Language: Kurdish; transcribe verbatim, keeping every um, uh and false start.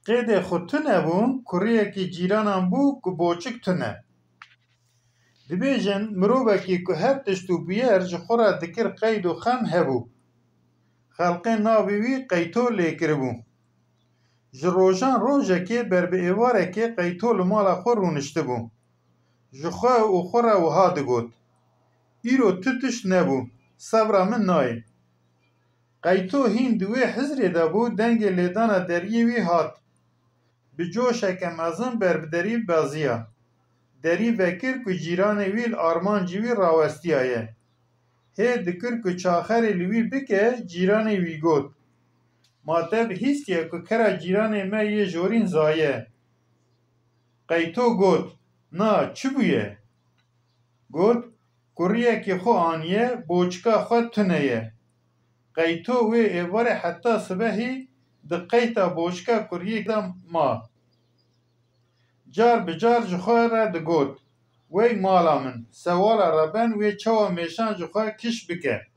Qeydê xwe tune bû, kuriyekî cîranan bû ku boçik tune. Dibêjin, mirovekî ku her tişt û bûyer ji xwe re dikir qeyd û xem hebû. Xelqê navê wî Qeyto lê kiribû. Ji rojan rojekê ber bi êvarekê Qeyto li mala xwe rûniştibû. Ji xwe û xwe re wiha digot, Îro tu tişt nebû, sebra min nayê. Qeyto hîn di wê hizrê de bû, dengê lêdana deriyê wî hat. Bi coşeke mezin ber bi derî beziya. Derî vekir ku cîranê wî li armancî wî rawestiyaye. Hê dikir ku çaxerê li wî bike, cîranê wî got, Ma te bihîstiye ku kera cîranê me yê jorîn zaye? Qeyto got, Na, çi bûye? Got, Kuriyekî xwe aniye, boçika xwe tune ye. Qeyto wê êvarê heta sibehî di qeyta boçika kuriyê de ma. Car bi car ji xwe re digot, Wey mala min, sewala Reben wê çawa mêşan ji xwe kiş bike.